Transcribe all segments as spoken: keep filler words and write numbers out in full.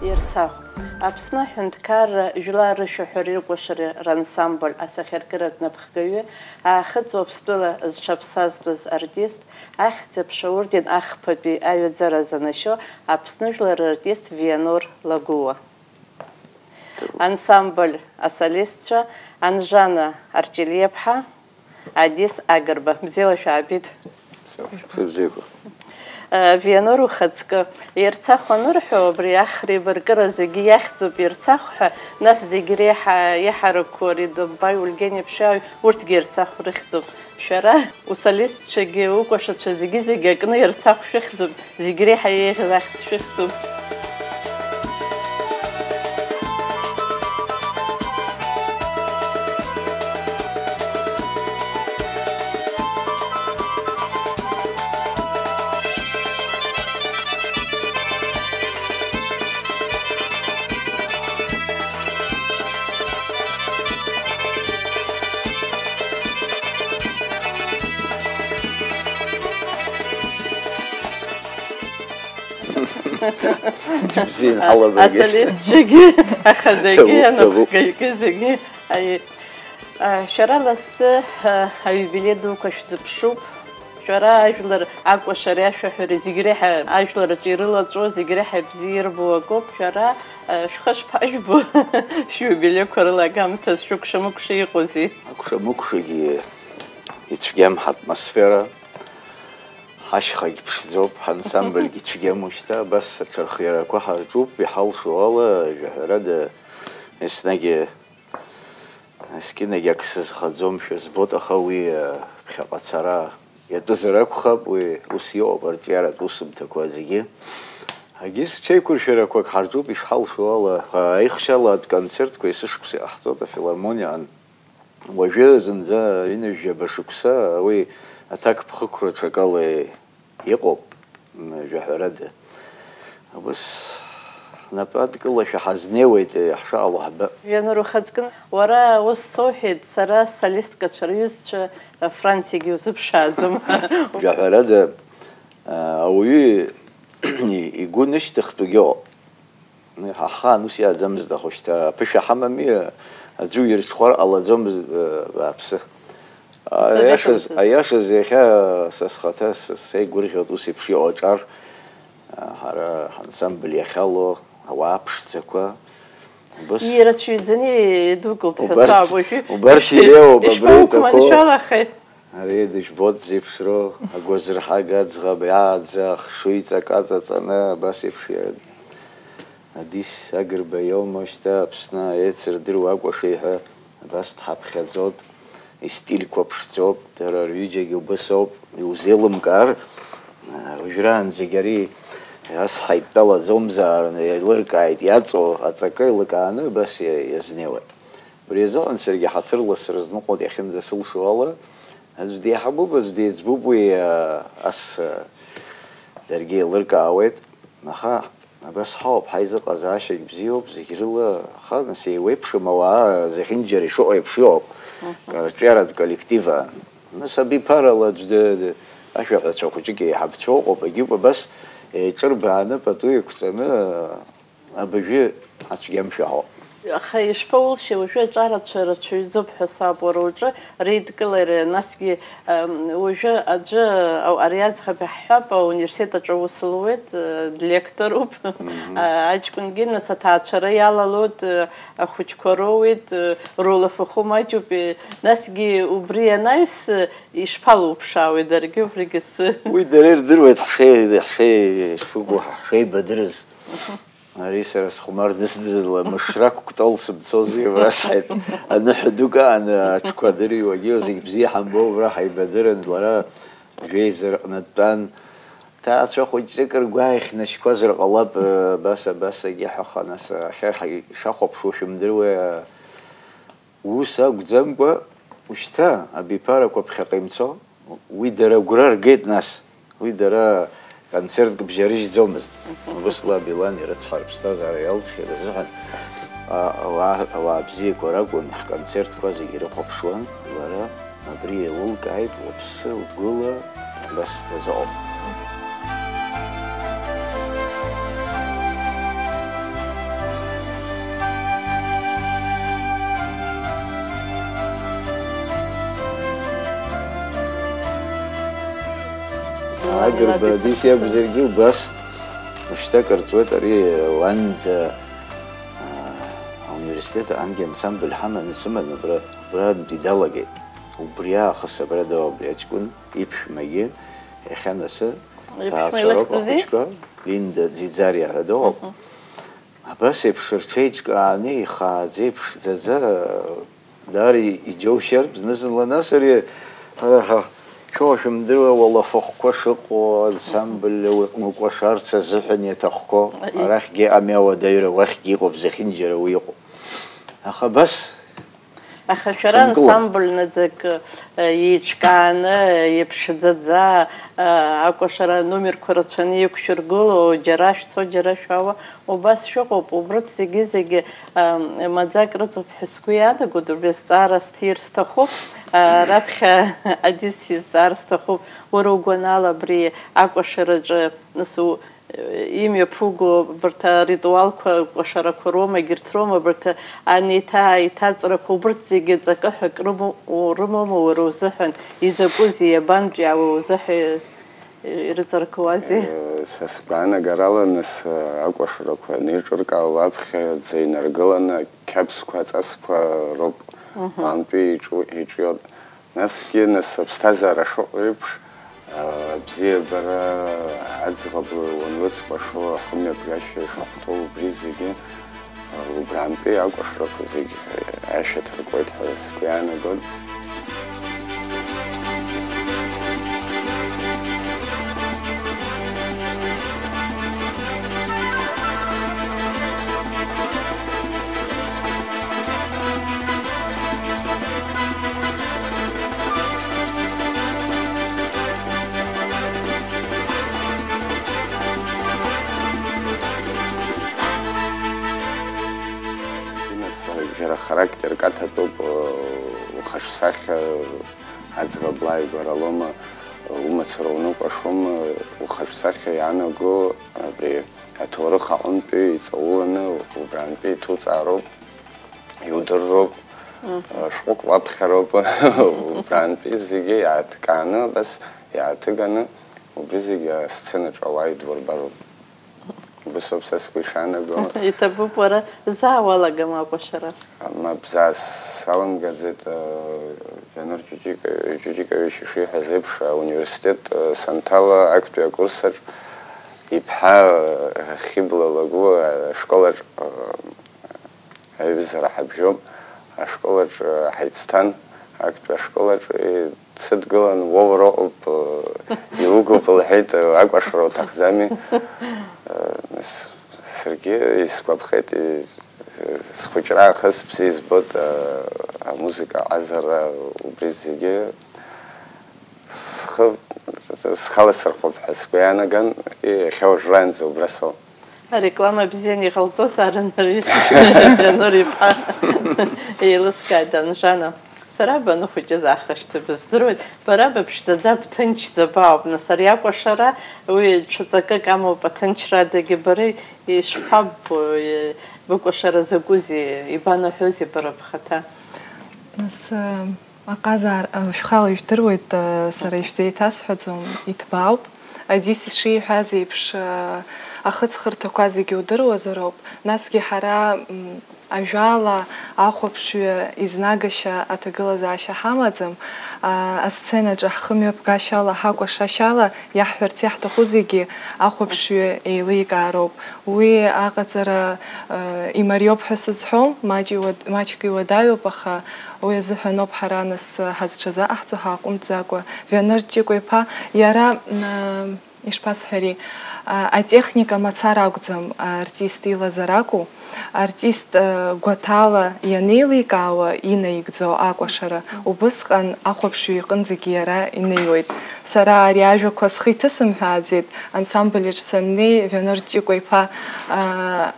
Ерцахә. Аԥсны аҳәынҭқарра жәлар рышәаҳәареи рыкәашареи рансамбль асахьаркыратә напхгаҩы Аахыҵ Уаԥстәыла зҽаԥсазтәыз артист, Ахьӡ-аԥша аорден ахԥатәи аҩаӡара занашьо Аԥсны жәлар рартист Вианор Лагәыуа. Ансамбль асолистцәа Анжана Арҷелиаԥҳа, Адис Агрба. Бзиала шәаабеит. Сыбзиақәа. Э, Вианор ухаҵкы. Ерцахә анырҳәо, абри ахреибаркыра зегьы иахьӡуп Ерцахә ҳәа, нас зегь реиҳа иаҳаракқәоу Редомбаи Ульгени Ԥшьаҩ, урҭгьы Ерцахә рыхьӡуп. Шәара, усолистцәагьы, укәашацәа зегьы-зегьы акны Ерцахә шәыхьӡуп, зегь реиҳа еиӷьыз ахьӡ шәыхьӡуп. Бзиан ҳалагәагьы. Асолистцәагьы, ахадагьы, ҭабуп, ҭабуп. Анапхгаҩгьы зегьы. Аи, а, шәара лассы, а, аиубилеи дуқәа шәзыԥшуп. Шәара ажәлар акәашареи ашәаҳәареи зегь реиҳа ажәлар рҿы ирылаҵәо, зегь реиҳа ибзиа ирбо акоуп. Шәара, а, шәхы шԥажәбо, шәиубилеиқәа рыла агамҭаз шәыкәша-мыкәша иҟоузеи? Акәша-мыкәшагьы ицәгьам ҳатмосфера, ҳашьхагь ԥшӡоуп, ҳансамбльгьы цәгьам уажәшьҭа, абас аҽырхиарақәа ҳарҿуп, иҳалшо ала, жәаҳәарада, еснагь Ескьынагь ак сызхаӡом, шәызбоит, аха уи, э, ԥхьаҟа ацара иатәызар акәхап, уи ус иҟоуп арҿиаратә усумҭақәа зегьы. Егьыс ҽеиқәыршәарақәак ҳарҿуп ишҳалшо ала, аихшьала аконцертқәа есышықәса иҟаҳҵоит афилармониаҟны. Уажәы зынӡа ҩынҩажәаба шықәса уи аҭакԥхықәра ҽакала Иҟоуп, м, жәаҳәарада. Ус, ҳнапы адкылашәа ҳазнеиуеит, ҳшаҟало ҳбап. Вианор ухаҵкы, уара ус соуҳәеит, сара солисткацәа рҩызцәа, Франциагьы узыԥшааӡом. Жәаҳәарада, а, ауаҩы игәы нышьҭыхтәугьы ыҟоуп. Ҳа ҳхаан ус иааӡамызт, аха шьҭа аԥышәа ҳамами, аӡәы уирҽхәар ҟалаӡомызт, бааԥсы. Аиашаз, аиашаз, иахьа са схаҭа с-, сеигәырӷьоит ус еиԥш иҟоу аҿар, ҳара ҳансамбль иахьалоу ауаа ԥшӡақәа. Убас ирацәаҩӡаны идәықәлт ҳәа убарҭ, саб уажәы убарҭ иреиуоуп абри ишԥаукманшәалахеи? Ари дыжәбоит зеиԥшроу, агәазырҳага аӡӷаб иааӡа, ахшыҩҵак аҵаҵаны, абас еиԥш иа-, Адис Агрба иоума шьҭа Аԥсны аицырдыруа акәашеи ҳәа абас дҳаԥхьаӡоит, истильқәа ԥшӡоуп, дара рҩыџьагьы убас ауп, иузеилымкаар, уажәраанӡагь ари ас ҳаидтәалаӡомзаарын, еилыркааит, иаҵоу аҵакы еилыкааны абас иа-, иазнеиуеит. Убри азыҳәан саргьы ҳаҭырла срызныҟәоит иахьынӡасылшо ала, аӡә деиҳабуп, аӡә деиҵбуп уи, а, ас, а, даргьы еилыркаауеит. Аха абас ҳауп, ҳаизыҟазаашьагь бзиоуп, зегь рыла, аха, нас, еиуеиԥшым ауаа зехьынџьара ишыҟоу еиԥш иҟоуп, Мгм. Арҿиаратә коллектив аан. Нас абиԥарала аӡә д-, д-, ашәаҳәацәа хәыҷык еиҳабцәа ыҟоуп, егьиуп абас еиҿырбааны пату еиқәҵаны, Абыржәы ацәгьамшәа ҳауп. Аха ишԥаулшьеи, уажәы аҿарацәа рацәаҩӡоуп ҳәа саб, уара уҿы реидкылара, насгьы, ам, уажәы аӡәы, ау, ари аӡӷаб иаҳҳәап, ауниверситет аҿы аус луеит, э, длекторуп. Мгм. А, аҷкәынгьы, нас, аҭаацәара иалалоит, э, ахәыҷқәа роуеит, э, рулафахәы маҷуп, э, насгьы убри анаҩс, э, ишԥалуԥшаауеи даргьы убригьы сы? Уи дара ирдыруеит ҳшеи-, ҳшеи-, ишԥыкәу, ҳшеибадырыз. Ари сара схәмар дысӡыла, мышрақә кәтол сымцози, убра сҳәеит. Аныҳәа дук ааны аҽқәа дырыҩуагьы зегь бзиа ҳамбо, убра ҳаибадырын, лара жәеиза рҟны дтәан. Ҭаацәа хәыҷҵәык ргәы ааихьнашьқәазар ҟалап, абас, абасагьы ҳәа, аха нас ахьа ҳа-, ишахәаԥшуа шәымдыруеи, Ус акәӡамкәа, ушьҭа абиԥарақәа ԥхьаҟа имцо, уи дара агәра ргеит нас, уи дара концертк бжьарыжьӡомызт. Убыс ла Билан ирыцҳа, рыԥсҭазаара иалҵхьеит азыҳәан, а-, ауаа, ауаа бзиақәа ракәын, ҳконцертқәа зегьы ирыхәаԥшуан, лара абри еилылкааит, лыԥсы лгәыла абас дазыҟоуп. Агрба Милаҭ бзиа исырхиз. Акәзаргьы убас, мышьҭак рҵуеит ари уанӡа, аа, ауниверситет ангьы ансамбль ҳаманы сыман, абра, абрантәи далагеит. Убри аахыс абра дауа, абри аҷкәын иԥшәмагьы иахьа насы Иԥшәма ҭаацәароуп илыхьӡузеи? Ахәыҷқәа, Линда Ӡиӡариа ҳәа дыҟоуп. Мгм. Абас еиԥш рҽеиҿкааны, ихааӡа, иԥшӡаӡа, даара иџьоушьартә зны-зынла, нас ари, ҳара ҳа-, ҽуашәымдыруа уалафахәқәа шыҟоу, ансамбль уи-, укәашарц азыҳәан иаҭахқәоу, Аи. Арахьгьы ами ауадаҩра, уахьгьы иҟоуп, зехьынџьара уи иҟоуп. Аха абас Аха шәара сынкылан. Ансамбль наӡак, э, еиҿкааны, э, иԥшӡаӡа, э, акәашара аномерқәа рацәаны иқәшәыргыло, џьара шәцо, џьара шәаауа, убас шәыҟоуп. Убрҭ зегьы-зегьы, э, маӡак рыҵоуп ҳәа сгәы иаанагоит, убри азҵаара сҭир сҭахуп, э, раԥхьа Адис изҵаар сҭахуп, уара угәанала абри акәашараҿы, нас, у-, имҩаԥуго абарҭ аритуалқәа, кәашарақәа роума, егьырҭ роума, абарҭ анеиҭа-, аиҭаҵрақәа, убырҭ зегьы ҵакы ҳәа акрымоу-, рымоума уара узыҳәан? Изакәызеи, иабантәи уара узыҳәа ирыҵаркуазеи? Э, са сгәаанагарала, нас, э, акәашарақәа анеиҿыркаауа аԥхьаӡа инаргыланы ақьабзқәа, аҵасқәа роуп. Мгм. Бантәи иҿу-, иҿиоит. Насгьы, нас, аԥсҭазаара шыҟоу еиԥш, а, абзиабара, аӡӷаб уанлыцкәашо, ахымҩаԥгашьа ишахәҭоу, убри зегьы, а, убрантәи акәашарақәа зегьы, а, ашьаҭаркуеит ҳәа сгәы иаанагоит. Нас, џьара характерк аҭатәуп, ухаҿсахьа аӡӷаб лааигәара лоума, умацара уныкәашома, ухаҿсахьа иаанаго абри аҭоурых аҟынтәи иҵауланы убрантәи иҭуҵаароуп, иудырроуп, Мгм. Шәҟәык уаԥхьароуп, убрантәи зегьы иааҭкааны, абас иааҭыганы, убри зегьы асценаҿ ауаа идурбароуп. Убасоуп са сгәы ишаанаго. Иҭабуп, уара заа уалагама акәашара? Мап, заа саламгаӡеит, э, Вианор Ҷыҷыка-, Ҷыҷыкович ишиҳәаз еиԥш, ауниверситет, э, санҭала, актәи акурсаҿ иԥҳа, э, Хьыбла Лагәы, э, ашколаҿ, э, аҩызара ҳабжьоуп, ашколаҿ, э, ҳаицҭан, актәи ашколаҿ, э, дсыдгылан, уа уара уҟоуп, э, иугуп, лҳәеит, э, акәашара уҭахӡами? Э, нас саргьы исгәаԥхеит, и-, э, схәыҷра аахыс бзиа избоит, э, амузыка аҟазара, убри зегьы схы, схала сырхәап ҳәа сгәы иаанаган, и-, иахьа уажәраанӡа убра соуп. Ареклама бзианы иҟалҵозаарын ари, Вианор иԥҳа. Еилыскааит, Анжана. Сара баныхәыҷыз аахышьҭа быздыруеит. Бара быԥшӡаӡа, бҭынчӡа баауп, нас ари акәашара, уи ҽа ҵакык амоуп аҭынчрадагьы. Бара ишԥаббо, быкәашара закәызеи, ибанаҳәозеи бара бхаҭа? Нас, э, Аҟазаар, а, шәхала ижәдыруеит, а, сара ишәзеиҭасҳәаӡом, иҭбаауп. Адис ишиҳәаз еиԥш, а, ахыҵхырҭақәа зегьы удыруазароуп. Насгьы ҳара, м, ажәала ахәаԥшҩы изнагашьа аҭагылазаашьа ҳамаӡам. А, асценаҿы ҳхымҩаԥгашьала, ҳакәашашьала иаҳҳәарц иаҳҭаху зегьы ахәаԥшҩы еиликаароуп. Уи аҟаҵара, а, имариоуп ҳәа сызҳәом, маҷ иуад-, маҷк иуадаҩуп, аха Уи азыҳәаноуп ҳара нас ҳазҽазаҟаҳҵо ҳааҟәымҵӡакәа. Вианор Ҷыкәа-иԥа, иара, м, ишԥасҳәари, а, атехника мацара акәӡам, а, артист илазар акәу. Артист, а, гәаҭала ианеиликаауа инаигӡо акәашара, убысҟан ахәаԥшҩы иҟынӡагьы иара инеиуеит. Сара ари ажәақәа схы иҭысымҳәааӡеит, ансамбль аҿы саннеи, Вианор Ҷыкәа-иԥа, а,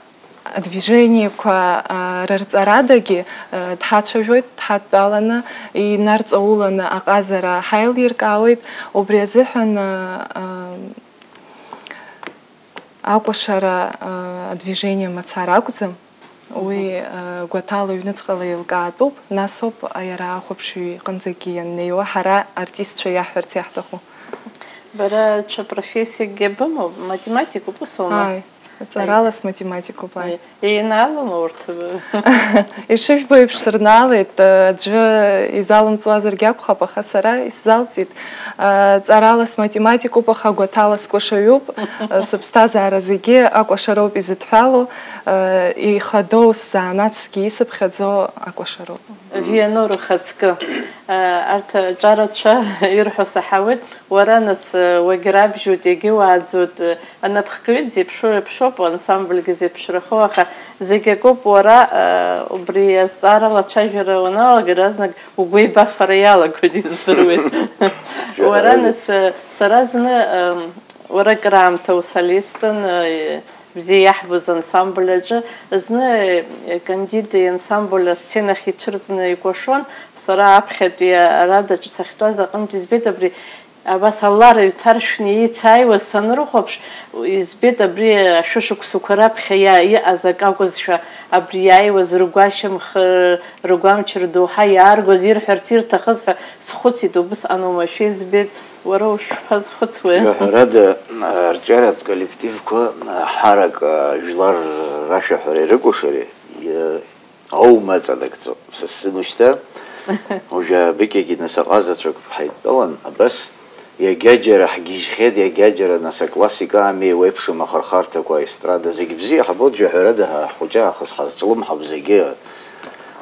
Адвижениеқәа, а, рырҵарадагьы, а, дҳацәажәоит, дҳадтәаланы, инарҵауланы аҟазара ҳаилиркаауеит. Убри азыҳәан, а, а, акәашара, а, адвижение мацара акәӡам. Уи, Мгм. а, гәаҭала ҩнуҵҟала еилкаатәуп, насоуп, а, иара ахәаԥшҩы иҟынӡагьы ианнеиуа, ҳара артистцәа иаҳҳәарц иаҳҭаху. Бара ҽа профессиакгьы бымоуп, математикуп, усоума? Ааи, ҵаралас математикуп, ааи. Еинаалома урҭ? Ишыжәбо еиԥш, сырнаалеит, аӡәы изалымҵуазаргьы акәхап, аха сара исзалҵит. Ҵаралас математикуп, аха гәаҭала скәашаҩуп. Сыԥсҭазаара зегьы акәашароуп изыдҳәалоу, ихадоу сзанааҭ зегьы исыԥхьаӡо акәашароуп. Вианор ухаҵкы. Арҭ аҿарацәа ирҳәо саҳауеит. Уара, нас, уагьрабжьоит, иагьыуааӡоит. Анапхгаҩы дзеиԥшроу еиԥшоуп, ансамбльгьы зеиԥшрахо, аха зегь акоуп. Уара, убри азҵаарала ацәажәара уаналага, иаразнак угәеибафара иалагоит, издыруеит. Уара, нас, сара зны, уара краамҭа усолистын, бзиа иаҳбоз ансамбль аҿы, зны, э, Кандид иансамбль асценахь ицәырҵны икәашон, сара аԥхьатәи арадаҿы сахьтәаз аҟынтә избеит абри, абас алара иҭаршәны еицааиуаз санрыхәаԥш, избеит абри ашәышықәсақәа раԥхьа иа-, иҟаз акы акәызшәа, абри иааиуаз ргәашьамх, ргәамч рдоуҳа иааргоз, ирҳәарц ирҭахыз ҳәа схәыцит, убысҟан уамашәа избеит. Уара ушԥазхәыцуеи? Ҳәарада, арҿиаратә коллективқәа ҳарак жәлар рашәаҳәареи рыкәашареи аума аҵанакӡом. Са сзын ушьҭа, уажәы абыкьагьы нас аҟазацәак ҳаидтәалан, абас иагьаџьара ҳгьежьхьеит, иагьаџьара нас аклассика ами, еиуеиԥшым ахырхарҭақәа, аестрада, зегь бзиа ҳбоит, жәаҳәарада, ҳа ҳхәыҷы аахыс ҳазҿлымҳауп зегьы.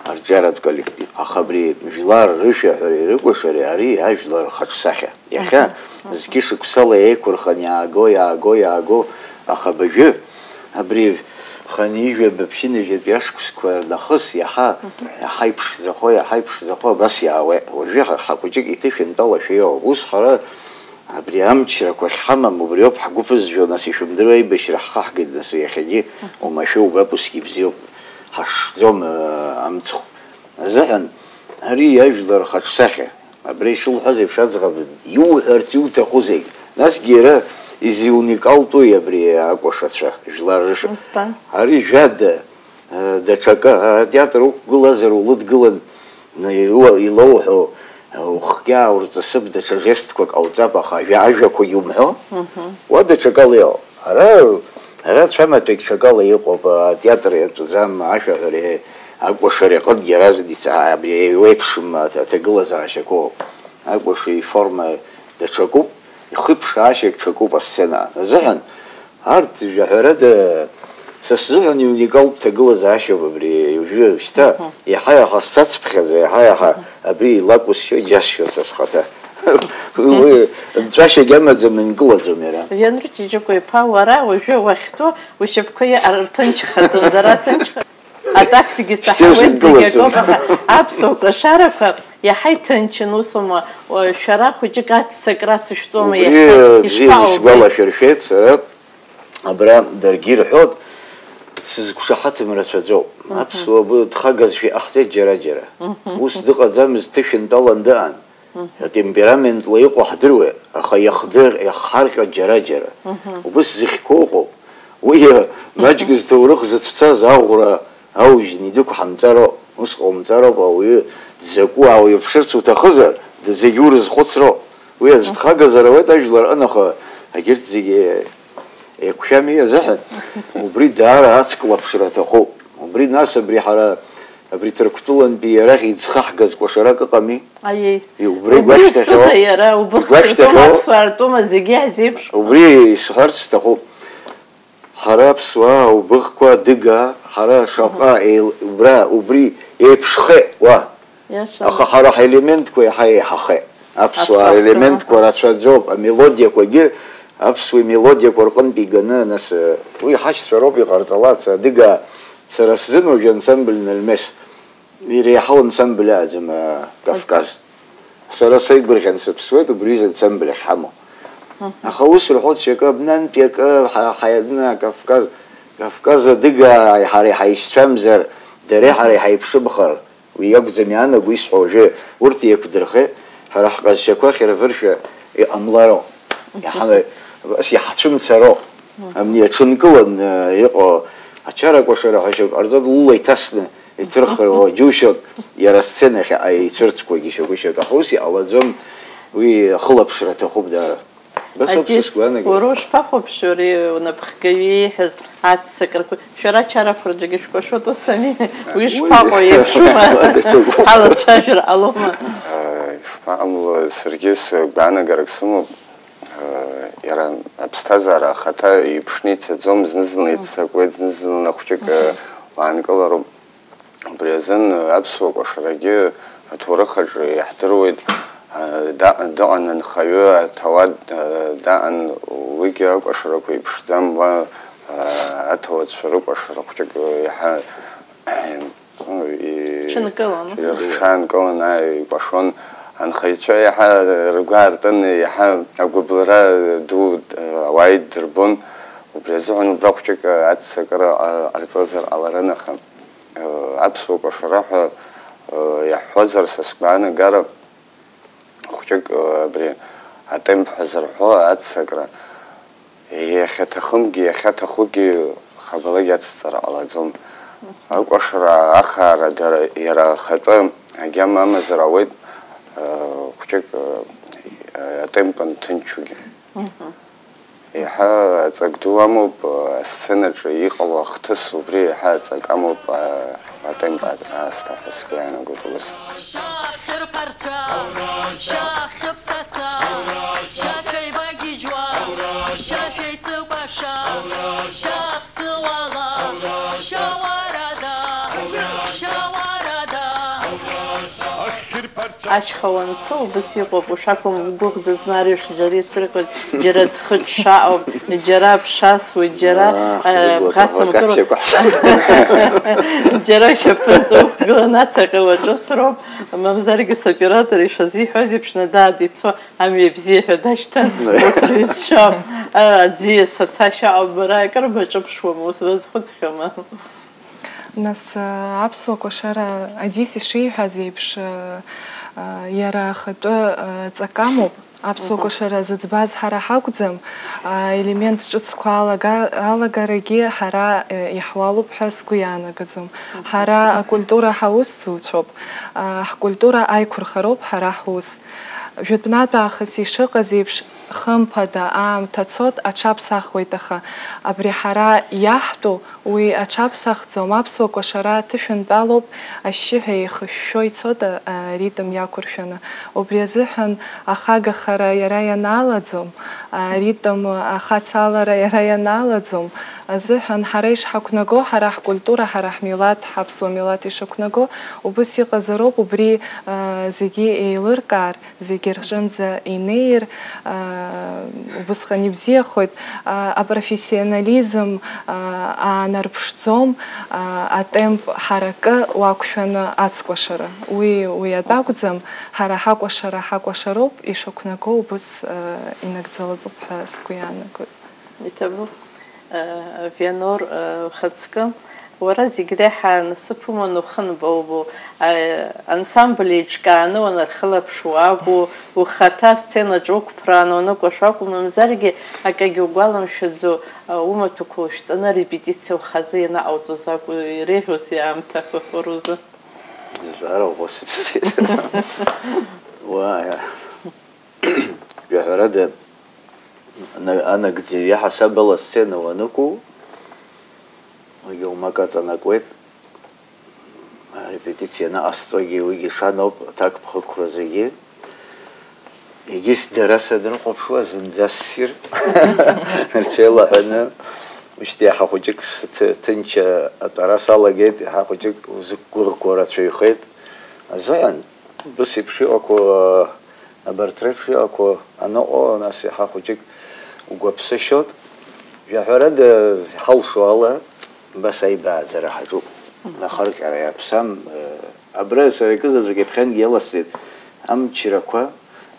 Арҿиаратә коллектив. Аха абри жәлар рышәаҳәареи рыкәашареи ари ажәлар рхаҿсахьа. Иахьа зқьышықәсала еиқәырханы иааго, иааго, иааго, аха абыржәы абри хынҩажәаба, ԥшьынҩажәатәи ашықәсқәа рнахыс иаҳа, иаҳа иԥшӡахо, иаҳа иԥшӡахо абас иаауеит. Уажәы ҳа-, ҳа хәыҷык иҭышәынтәалашәа иоуп. Ус ҳара абри амчрақәа ахьҳамам, убриоуп ҳгәы ԥызжәо, нас, ишәымдыруа аибашьра ҳхаҳгеит, нас, иахьагьы уамашәа убап, усгьы бзиоуп, ҳашшӡом, э, амцхә азыҳәан, ари иажәлар рхаҿсахьа, абра ишылҳәаз еиԥш аӡӷаб, иуҳәарц иуҭаху зегь, насгьы иара изиуникалтәуи абри акәашацәа, жәлар рыша-, Избан? Ари жәада, Даҽакы, атеатр уқәгылазар улыдгылан, илоуҳәо, ухгьы ааурҵысып, даҽа жестқәак ҟауҵап, аха ажәа-, ажәақәагьы умҳәо, уа даҽакала иҟоуп. Ара, ара цәамаҭәагь ҽакала иҟоуп, атеатр иатәӡам, ашәаҳәареи акәашареи аҟынгьы иаразнак ицаа, абри еиуеиԥшым аҭ-, аҭагылазаашьақәоуп. Акәашареи иформа даҽакуп, ихыԥшаашьа ҽакуп асцена азыҳәан. Арҭ, жәаҳәарада, са сзыҳәан иуникалтә ҭагылазаашьоуп абри, уажәы, шьҭа, иаҳа-иаҳа сцацыԥхьаӡа, иаҳа-иаҳа абри илакәысшьо џьасшьоит са схаҭа. Уи нҵәашьагь амаӡам, инкылаӡом иара. Вианор Ҷыҷыкәа-иԥа, уара уажәы уахьтәоу ушьапқәа иа-, рҭынчхаӡом, дара ҭынчха-, атактикгьы саҳауеит, зегь акоуп, аха аԥсуа кәашарақәа иаҳа иҭынчын, усоума, уа-, шәара хәыҷык аццакра ацышәҵома иахьа? Убри бзиа ишԥаубеи? Исгәалашәыршәеит сара, абра даргьы ирҳәоит, сызқәшаҳаҭым рацәаӡоуп. Аԥсуа б-, дхагазшәа иҟаҳҵеит џьара-џьара. Ус дыҟаӡамызт, дҭышәынтәалан дыҟан. Атемпераментла иҟоу ҳдыруеит, аха иахдыр-, иахҳарҟьоит џьара-џьара. Убыс зыхьқәоу ыҟоуп. Уи маҷк зҭоурых зыцәцаз аӷәра аужьны идәықәҳамҵароуп. Ус ҟаумҵароуп, ауаҩы дзакәу аауирԥшырц уҭахызар, д-, зегь урызхәыцроуп. Уи аӡә дхагазар ауеит ажәлар рҟны, аха егьырҭ зегьы еиқәшәами азыҳәан, убри даара ацклаԥшра аҭахуп. Убри нас абри ҳара, абри Ҭырқәтәылантәи арахь иӡхаҳгаз кәашарак ыҟами? Аиеи. Убра убри игәашәҭахьоу, зтәыда иара, убыхцыртәума, игәашәҭахьоу, аԥсуаа ртәума, зегьы иаҳзеиԥш. Убри исҳәарц сҭахуп. Ҳара аԥсуаа, убыхқәа, адыгаа, ҳара шаҟа еил-, убра, убри еиԥшхеит, уа. Иашан. Аха ҳара ҳаелементқәа иаҳа еиҳахеит. Аԥсуаа аԥсуаа релементқәа рацәаӡоуп, амелодиақәагьы аԥсуа мелодиақәа рҟынтә иганы, нас, уи ҳашьцәа роуп иҟарҵалац, адыгаа, сара сзын уажәы ансамбль Нальмес, иреиҳау ансамбль аӡам, а, Кавказ. Сара сеигәырӷьан сыԥсуеит убри аҩыза ансамбль ахьҳамоу. Аха ус рҳәоит, шьакы абнантәи акы ҳа-, ҳаиадны, Кавказ, Кавказ адыгаа ҳара иҳаишьцәамзар, дареи ҳареи ҳаиԥшымхар, уи иакәӡам иаанаго исҳәо уажәы, урҭ еиқәдырхеит, ҳара ҳҟазшьақәа ахьырвыршәа иҟамлароуп. Иаҳа-, ас иҳацәымцароуп. Амни аҽынкылан, э, иҟоу ачара кәашара ҳәа шьоук ҟарҵо, лыла иҭасны иҭырхыруа џьушьоит, иара асценахь аҟа ицәырҵқәагьы шьоукы-шьоук, аха ус иҟалаӡом, уи ахылаԥшра аҭахуп даара. Убас ауп са сгәаанагара. Уара ушԥахәаԥши, ари унапхгаҩы ииҳәаз аццакрақәа? Шәара ачарақәа рҿгьы шәкәашоит, ус ами? Уи шԥаҟоу, еиԥшума? Даҽакуп. Ҳалацәажәар ҟалома? Ишԥаҟамло, саргьы сгәаанагарак сымоуп. Иара аԥсҭазаара ахаҭа иеиԥшны ицаӡом, зны-зынла иццакуеит, зны-зынла хәҷык уаанкылароуп. Убри азын аԥсуа кәашарагьы аҭоурых аҿы иаҳдыруеит, а, да-, дыҟан анхаҩы, аҭауад, а, даан, уигьы акәашарақәа иԥшӡам, уа, а, аҭауадцәа рыкәашара хәҷык иаҳа, ну, и-, Ҽынкыланы. Рҽаанкыланы, ааи, икәашон. Анхаҩцәа иаҳа ргәы аартын, иаҳа агәыбылра ду, а, ауаа иддырбон. Убри азыҳәан убра хәҷык аццакыра, а, ҟарҵозар ҟаларын, аха. Аԥсуа кәашара ҳәа иаҳҳәозар, са сгәаанагара хәҷык, абри атемп ҳәа зырҳәо аццакра, иахьаҭахымгьы, иахьаҭахугьы хабалак иацҵара ҟалаӡом. Акәашара ахаара дара, иара ахатәы агьама амазар ауеит, хәҷык атемп анҭынчугьы. Еиҳа аҵак ду амоуп, асценаҿы иҟало ахҭыс, убри еиҳа аҵак амоуп, а-, атемп а-, аасҭа ҳәа сгәы иаанагоит ус. Шьа хьырԥарцәа, шьа хьыԥсаса, шьа шәеибагьежьуа, шьа шәеицыкәаша, шьа ԥсуала, шьа уарада, шьа уарада. Ашьха уанцо убас иҟоуп, ушақәым угәыӷӡоу зны арҩаш џьара ицәырҟьоит, џьара ӡхыҽҽа ауп, џьара аԥша асуеит, џьара, Аа, э, зегь бӷацамкыроуп. Апровокациақәа ҳза- Џьара шьапынҵа уқәгыланы ацаҟьа уаҿысроуп, мамзаргьы соператор ишазиҳәаз еиԥш, Надаа дицо амҩа бзиа ҳәа дашьҭан, урҭ рҩызцәа, а, аӡиас ацашьа ауп, бара акыр баҿыԥшуама, ус базхәыцхьоума? Нас, а, аԥсуа кәашара Адис ишиҳәаз еиԥш, а, а, иара ахатәы, а, ҵак амоуп. Аԥсуа Мгм. кәашара зыӡбаз ҳара ҳакәӡам, аелемент ҿыцқәа алага-, алагарагьы ҳара, а, иаҳуалуп ҳәа сгәы иаанагаӡом. Мгм. Ҳара акультура ҳаусзуҩцәоуп, а, ҳкультура аиқәырхароуп ҳара ҳус. Жәытәнатә аахыс ишыҟаз еиԥш, хымԥада, аамҭа цот, аҽаԥсахуеит, аха абри ҳара иаҳтәу Уи аҽаԥсахӡом, аԥсуа кәашара аҭышәынтәалоуп, ашьшьыҳәа еихышәшәо ицоит а-, аритм иақәыршәаны. Убри азыҳәан ахагахара иара ианалаӡом, аритм ахацалара иара ианалаӡом азыҳәан ҳара ишҳақәнаго, ҳара ҳкультура, ҳара ҳмилаҭ, ҳаԥсуа милаҭ ишықәнаго, убыс иҟазароуп, убри, а, зегьы еилыркаар, зегьы рҿынӡа инеир, аа, убысҟан ибзиахоит, аа, апрофессионализм, аа, аанарԥшӡом, аа, атемп ҳаракы уақәшәаны ацкәашара. Уи, уи атәы акәӡам, ҳара ҳакәашара ҳакәашароуп, ишақәнаго убыс, аа, инагӡалатәуп ҳәа сгәы иаанагоит. Иҭабуп. Э, Вианор, э, ухаҵкы, уара зегь реиҳа насыԥ уманы ухы анбаубо, э, ансамбль еиҿкааны уанархылаԥш уакәу, ухаҭа асценаҿ уқәԥрааны уаныкәашо акәу, мамзаргьы акагьы угәаламшәаӡо, э, умаҭәақәа ушәҵаны арепетициа ухазы ианаҟауҵоз акәу, иреиӷьузеи аамҭақәа уара узы? Зҵаара ӷәӷәа сыԥсит. Уаа. Жәаҳәарада, ана-, анагӡаҩ иаҳасаб ала асцена уанықәу, уигьы умак аҵанакуеит. Арепетициа анаҟасҵогьы уигьы шаноуп, аҭакԥхықәра зегьы. Егьыс дара санрыхәаԥшуа, зынӡа ссир рҽеилаҳәаны, ушьҭа иаҳа хәыҷык сҭы-, ҭынч атәара салагеит, иаҳа хәыҷык узықәгәыӷқәо рацәаҩхеит. Азыҳәан, ус еиԥш иҟақәоу, Абарҭ реиԥш иҟақәоу аныҟоу, нас иаҳа хәыҷык угәаԥсышьоит. Жәаҳәарада, иҳалшо ала, абас аибааӡара ҳаҿуп. Мгм. Ахырҟьара иаԥсам, э, абра сара акызаҵәык иаԥхьангьы иаласҵеит, амчрақәа,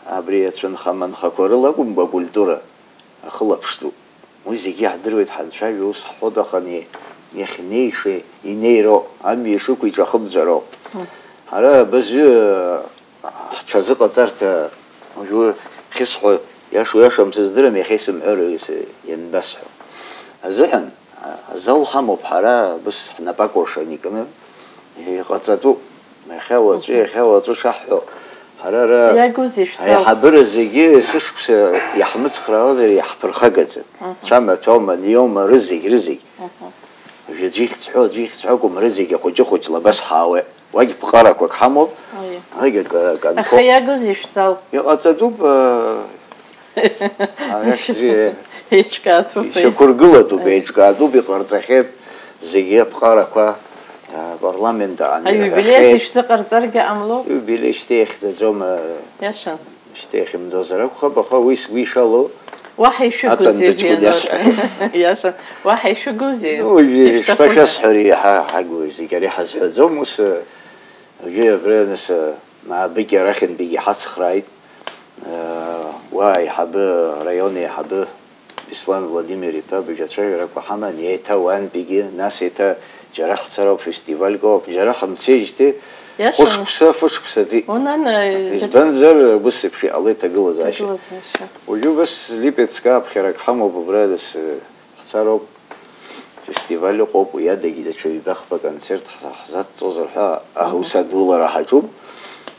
абри ацәынха-манхақәа рыла акәымкәа, акультура ахылаԥштәуп. Уи зегьы иаҳдыруеит, ҳанцәажәо ус ҳҳәоит, аха ни-, иахьнеиша инеироуп, амҩа ишықәу иҿахымҵәароуп. Мм. Ҳара абазҩы ҳҽазыҟаҵарҭа, уажәы хьысҳәо, иашоу иашам сыздырам, иахьа исымҳәар, ис-, ианбасҳәо. Азыҳәан, а, азал ҳамоуп ҳара, абас ҳнапы акәыршан икны, иҟаҵатәуп. Иахьа уаҵәы, иахьа уаҵәы шаҳҳәо, Ҳара ара Иагузеи шәзал? Аиҳабыра зегьы есышықәса иаҳмыцхраауазар иаҳԥырхагаӡам. Цәамаҭәоума, ниоума, рызегь, рызегь. Уажәы аӡәы ихьӡ ҳәо, аӡәы ихьӡ ҳәо акәым, рызегь ахәыҷы-хәыҷла абас ҳаауеит. Уагь ԥҟарақәак ҳамоуп, Аиеи. Уагь акы, акы Аха анқәоуп. Иагузеи шәзал? Иҟаҵатәуп, э, Аиашьцәа Еиҿкаатәуп, аиеи. Ишьақәыргылатәуп, Аиеи. Еиҿкаатәуп, иҟарҵахьеит зегьы аԥҟарақәа, э, апарламент аҟны Аиубилеи ирҳәахьеит. Ишәзыҟарҵаргьы ҟамло? Иубилеи шьҭа иахьӡаӡом, э, Иашан. Шьҭа иахьымӡозар акәхап, аха уи сгәы ишалоу Уаҳа ишәыгузеи, атәан быҷкәын Вианор? Иасҳәахьеит. Иашан, уаҳа ишәыгузеи? Ну, уи Ишәҭахузеи? Шԥашәасҳәари, иҳа-, ҳагу зегь ара иҳазҳәаӡом, ус, э, Уажәы абра, нас, Маабыкь арахьынтәигьы ҳацхрааит. Уа аиҳабы, араион аиҳабы Беслан Владимир-иԥа абыржә ацәажәарақәа ҳаман, еиҭа уантәигьы, нас еиҭа џьара ҳцароуп, фестивальк ауп, џьара ҳамцеижьҭеи Иашаны? Хәышықәса, фышықәса ҵит. Унан, э, Избанзар, ус еиԥш иҟалеит аҭагылазаашьа. Ҭагылазаашьа. Уажәы убас Липецк ааԥхьарак ҳамоуп, убра, нас, э, Ҳцароуп, фестиваль ыҟоуп, уи адагьы даҽа ҩба-хԥа концерт ҳза-, ҳзацҵозар ҳәа аус адулара ҳаҿуп.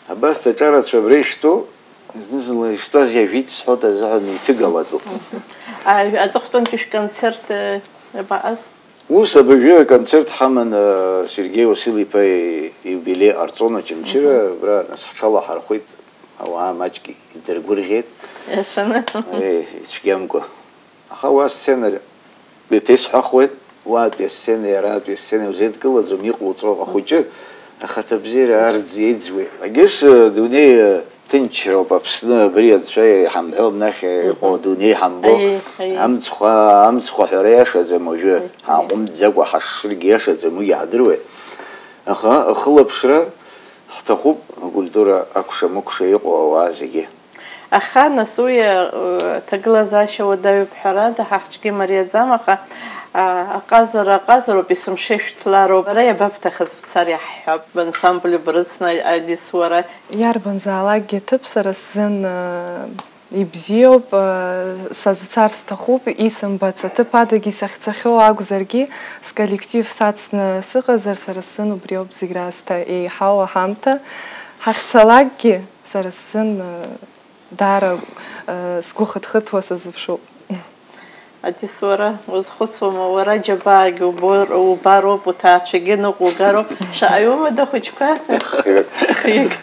Абас даҿарацәа абра иштәоу, зны-зынла иштәаз иажәит сҳәоит азыҳәан иҭыгалатәуп. А, аҵыхәтәантәи шәконцерт, э, абаҟаз? Ус абыржәы аконцерт ҳаман, э, Сергеи Уасил-иԥа ииубилеи ҟарҵон Очамчыра, абра нас ҳҽалаҳархәит, ауаа маҷк идыргәырӷьеит. Иашаны. Э, ицәгьамкәа. Аха уа асцена еиҭа исҳәахуеит, уаатәи асценеи араатәи асценеи узеидкылаӡом, иҟоуҵо ахәыҷы ахаҭабзиара арӡ еиӡуеит. Егьыс, э, дунеи, э, ҭынчроуп Аԥсны, абри Анцәа иҳамҳәо, абнахь иҟоу Мгм. адунеи ҳамбо, Аиеи, аиеи. Амцхә, амцхә аҳәара иашаӡам уажәы, Аиеи, аиеи. Ҳааҟәымҵӡакәа ҳашшыргьы иашаӡам, уигьы ҳдыруеит. Аха ахылаԥшра ҳҭахуп, акультура акәша-мыкәша иҟоу ауаа зегьы. Аха, нас, уи, э, аҭагылазаашьа уадаҩуп, ҳәарада, ҳа ҳҿгьы мариаӡам, аха, а, аҟазара аҟазароуп, есымша ишәҭлаароуп. Бара иабабҭахыз бцар иаҳҳәап, бансамбль брыцны, Адис, уара? Иарбанзаалакгьы ҭыԥ сара сзын, э, ибзиоуп, э, сазцар сҭахуп, исымбац аҭыԥ адагьы сахьцахьоу акәзаргьы, сколлектив сацны сыҟазар, сара сзын убриоуп зегь раасҭа еиҳау аҳамҭа. Ҳахьцалакгьы, Сара сзын, э, даара, э, сгәы хыҭхыҭуа сазыԥшуп. Адис, уара узхәыцуама? Уара џьабаагьы убор-, убароуп, уҭаацәагьы ныҟәугароуп. Шаҟаҩ умада ахәыҷқәа? Хҩык. Хҩык.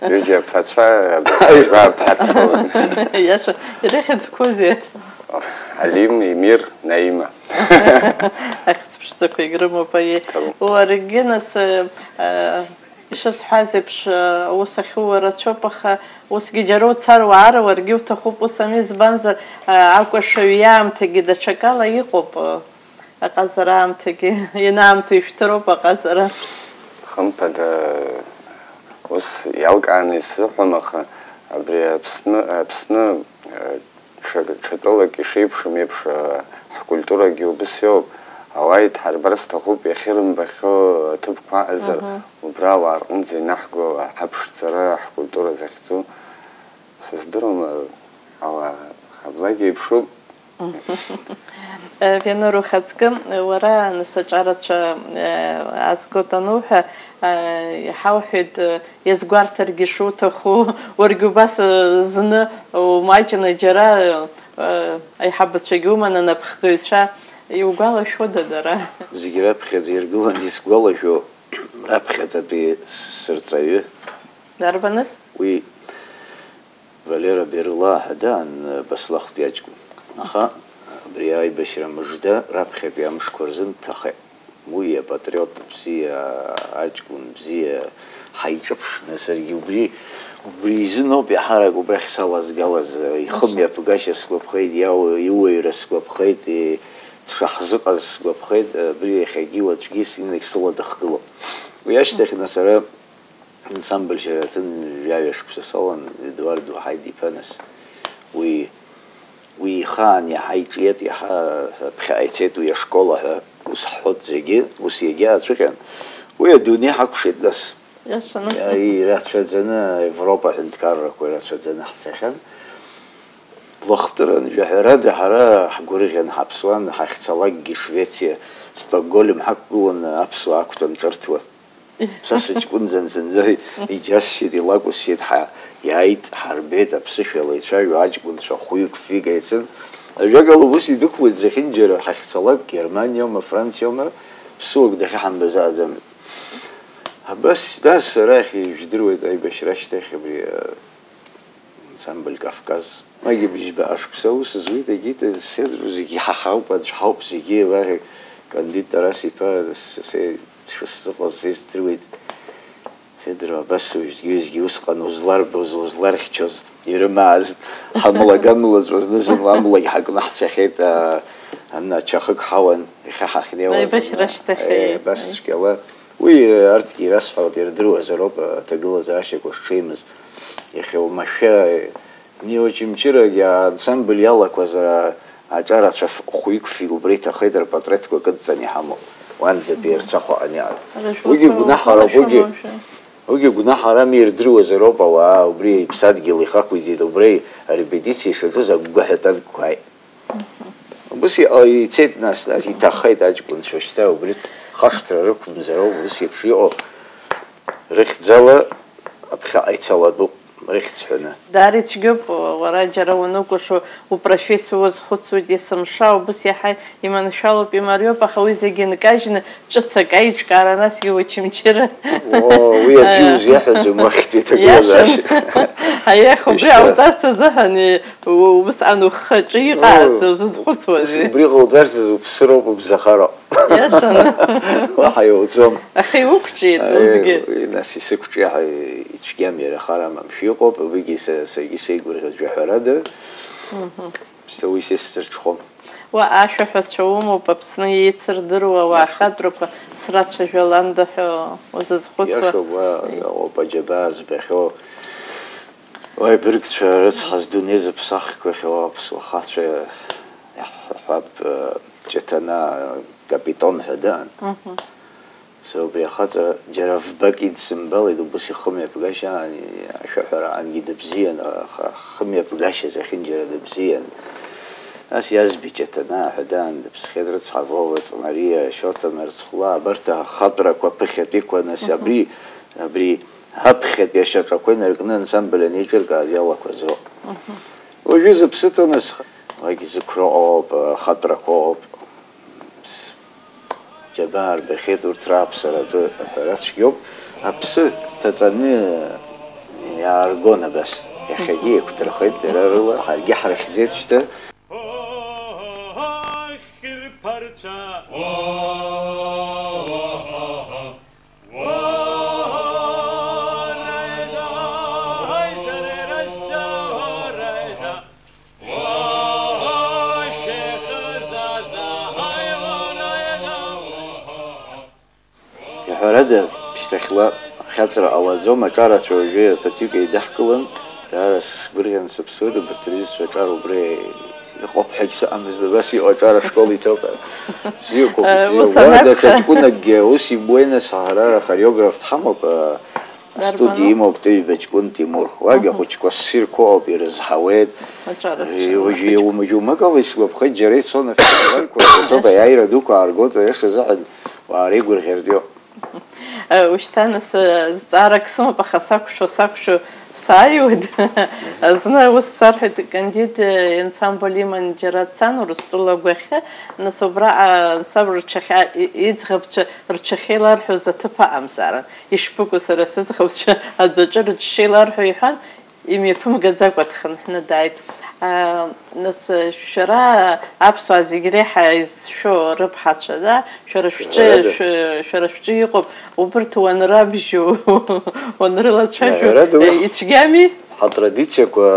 Ҩыџьа аԥацәа, абри ԥацәа. Иаша, ирыхьӡқәоузеи? Алим, Емир, Наима. Ахьӡ ԥшӡақәа егьрымоуп, аиеи. Уаргьы, нас, э, э, Ишысҳәаз еиԥш, аус ахьууа рацәоуп, аха усгьы џьара уцар уаара уаргьы уҭахуп, ус ами, избанзар, акәашаҩ иаамҭагьы даҽакала иҟоуп, аҟазара аамҭагьы ианаамҭоу ишәҭыроуп аҟазара. Хымԥада, ус иалкааны исзыҳәом, аха абри Аԥсны, Аԥсны, Ҽа-, ҽа тәылак ишеиԥшым еиԥш, а, ҳкультурагьы убыс иоуп. Ауаа идҳарбар сҭахуп, иахьырымбахьоу аҭыԥқәа ыҟазар, Мгм. убра ауаа рҟынӡа инаҳго аԥшӡара ҳкультура захьӡу. Сыздыруам, а, ауаа хаблагьы еиԥшуп. Э, Венер, ухаҵкы, уара, нас, аҿарацәа, э, азгоит ануҳәа, э, иҳауҳәеит, э, Иазгәарҭаргьы шуҭаху, уаргьы убас, э, зны умаҷны џьара, э, аиҳабацәагьы уманы анапхгаҩцәа иугәалашәода дара? Зегь раԥхьаӡа иргыланы исгәалашәо раԥхьаӡатәи сырҵаҩы. Дарбаныз? Уи Валера Берлаа ҳәа даан, Баслахәтәи аҷкәын. Аха абри аибашьра мыжда раԥхьатәи амшқәа рзын дҭахеит. Уи апатриот бзиа, аҷкәын бзиа, ҳаиҿыԥшны, саргьы убри, убри изын ауп иаҳарак убрахь салазгалаз, ихы Аха. мҩаԥгашьа сгәаԥхеит, иау-, иуаҩра сгәаԥхеит, и-, дшаҳзыҟаз сгәаԥхеит, абри иахьагьы уаҵәгьы синагь сыла дыхгылоуп. Уи ашьҭахь, нас, ара ансамбль Шьараҭын жәаҩа шықәса салан, Едуард Уаҳаид иԥа, нас, уи Уи ихаан иаҳа иҿиеит, иаҳа ԥхьаҟа ицеит уи ашкол аҳәа, ус ҳҳәоит зегьы, ус иагьаацәыҟьан. Уи адунеи ҳакәшеит, нас. Иашаны. Иа-, ирацәаӡаны, Европа аҳәынҭқаррақәа ирацәаӡаны ҳцахьан. Лыхтыран, жәаҳәарада, ҳара ҳгәырӷьан, ҳаԥсуан, ҳахьцалакгьы Швециа, Стокгольм ҳақәгыланы аԥсуаа ақәтәан ҿырҭуан. Са сыҷкәынӡан зынӡа иџьасшьеит, илакәысшьеит, ҳа-, Иааит, ҳарбеит, аԥсышәала ицәажәо аҷкәынцәа хәҩык-фҩык еицын. Ажәакала, ус идәықәлеит зехьынџьара, ҳахьцалак, Германиоума, Франциоума, ԥсыуак дахьаҳамбаз ааӡамызт. Абас, нас арахь ижәдыруеит аибашьра ашьҭахь абри, а, ансамбль Кавказ. Маги быжьба ашықәса аус зуит, егьит, седру зегьы ҳа ҳауп, аӡә ҳауп зегьы, уаҳа Кандид Тарас-иԥа, с-, се-, дшысзыҟаз сыздыруеит. Седру абас уажәгьы-уажәгьы усҟан узларбоз, узлархьчоз, ирымааз, ҳамлагамлаҵәо зны-зынла амлагь ҳакны ҳцахьеит, а, ана ачахык ҳауан, иахьа ҳахьнеиуаз. Аибашьра ана, ашьҭахь, э, еи, абас еи. Цәгьала. Уи, э, арҭгьы ирасҳәалт, ирдыруазароуп, э, аҭагылазаашьақәа шҽеимыз. Иахьа уамашәа, э, Нио Очамчырагьы аансамбль иалақәаз, а, аҿарацәа ф-, хәҩык-фҩык убра иҭахеит, рпатреҭқәа кыдҵаны иҳамоуп, уанӡатәи Ерцахә аҟны иааз. Уигьы гәнаҳарам, уигьы, уигьы гәнаҳарам, ирдыруазароуп ауаа, убри иԥсадгьыл ихақәиҵеит, убра арепетициа ишаҿыз агәгәаҳәа танкқәа ааит. Убыс иҟа-, ицеит нас, нас иҭахеит аҷкәынцәа, шьҭа убри хашҭра рықәымзароуп, ус еиԥш иҟоу рыхьӡала аԥхьаҟа ицалатәуп, рыхьӡ ҳәаны. Даара ицәгьоуп, уара џьара уанукәыршо упрофессиа уазхәыцуеит, есымша убыс иаҳа иманшәалоуп, имариоуп, аха уи зегьы нкажьны, ҿыц акы аиҿкаара, насгьы Очамчыра. Оо, уи аӡәы Э. Иузиаҳәаӡом уахьтәи Иашан. Аҭагылазаашьа. Аиех, убри Ишьҭа. Ауҵарц азыҳәан, и-, у-, усҟан ухаҿы иҟааз Оо, узызхәыцуазеи? Убри ҟауҵарц азы уԥсыроуп, убзахароуп. Иашан. Уаҳа иуӡом. Аха иуқәҿиеит Аи, усгьы. Уи нас исықәҿиаҳа ицәгьам, иара хар амамшәа иҟоуп, уигьы са, саргьы сеигәырӷьоит жәаҳәарада. Мгм. Шьҭа уи сесцырҽхәом. Уа ашәаҳәацәа умоуп, Аԥсны еицырдыруа, уа Иашоуп. Ахатәрақәа срацәажәаланда ҳәа узызхәыцуа. Иашоуп, уа, Аи. Иҟоуп аџьабаа збахьоу. Уа ибыргцәа рыцҳа, зыдунеи зыԥсахқәахьоу аԥсуа хацәа иаҳҳәап, э, Ҷыҭанаа Капитон ҳәа дыҟан. Мгм. Са убри ахаҵа џьара фбак идсымбалеит, убыс ихымҩаԥгашьа аан, ашәаҳәара аангьы дыбзиан, аха хымҩаԥгашьа зехьынџьара дыбзиан. Нас Иазби Ҷыҭанаа ҳәа даан дыԥсхьеит, рыцҳа, Вова Ҵнариа, Шьоҭа Нарцхәла, абарҭ ахатәрақәа ԥыхьатәиқәа, нас Мгм. Абри, абри аԥхьатәи ашьаҿақәа инаркны ансамбль анеиҿыркааз иалақәаз роуп. Мгм. Уажәы зыԥсы ҭоу, нас, уагь зықәра ыҟоуп, ахатәрақәа ыҟоуп. Џьабаа рбахьеит урҭ рааԥсара атәы аҳәара цәгьоуп. Аԥсы ҭаҵаны иааргон абас. Иахьагьы еиқәдырхеит дара рыла, ҳаргьы ҳрыхьӡеит шьҭа. Ҳәарада, шьҭахьла ахьаҵра ҟалаӡом, аҿарацәа уажәы ԥыҭҩык еидаҳкылан, даара сгәырӷьан сыԥсуеит, убарҭ рҩызцәа аҿар убра иҟоуп ҳәагь сыҟамызт, абас иҟоу аҿар ашкол иҭоуп. Бзиақәоуп, Э, ус бзиа. Уа анакәха. Даҽа ҷкәынакгьы ус ибуеинас ҳара ахореограф дҳамоуп, э, Дарбану? Астудиа имоуп Тыҩба ҷкәын Тимур. Уагь Мгм. Ахәыҷқәа ссирқәа ыҟоуп, ирызҳауеит. Аҿарацәа, Э, уажәы ахәыҷқәа. Иумыжь-, иумакала исгәаԥхеит, џьара ицон афестивальқәа, рацәоуп, Иашан. Аиааира дуқәа ааргоит, аиаша азыҳәан уаа реигәырӷьартә иоуп. Э, ушьҭа нас, э, зҵаарак сымоуп, аха сақәшәо, сақәшәо сааиуеит. Зны ус сарҳәеит, Кандид, э, ансамбль иман џьара дцан Урыстәыла агәахьы, нас убра, а, ансамбль рҽахьа-, и-, иӡӷабцәа рҽахьеиларҳәоз аҭыԥ аҟамзаарын. Ишԥыкәу, сара сыӡӷабцәа адәаҿы рыҽшеиларҳәо иҳәан, имҩаԥымгаӡакәа дхынҳәны дааит. Аа, нас, шәара аԥсуаа зегь реиҳа изшәо рыԥҳацәа, да, шәара шәҿы, Шәарада. Шәы-, шәара шәҿы иҟоуп, убарҭ уанрабжьо, уанрылацәажәо, Шәарада уи ицәгьами? Ҳатрадициақәа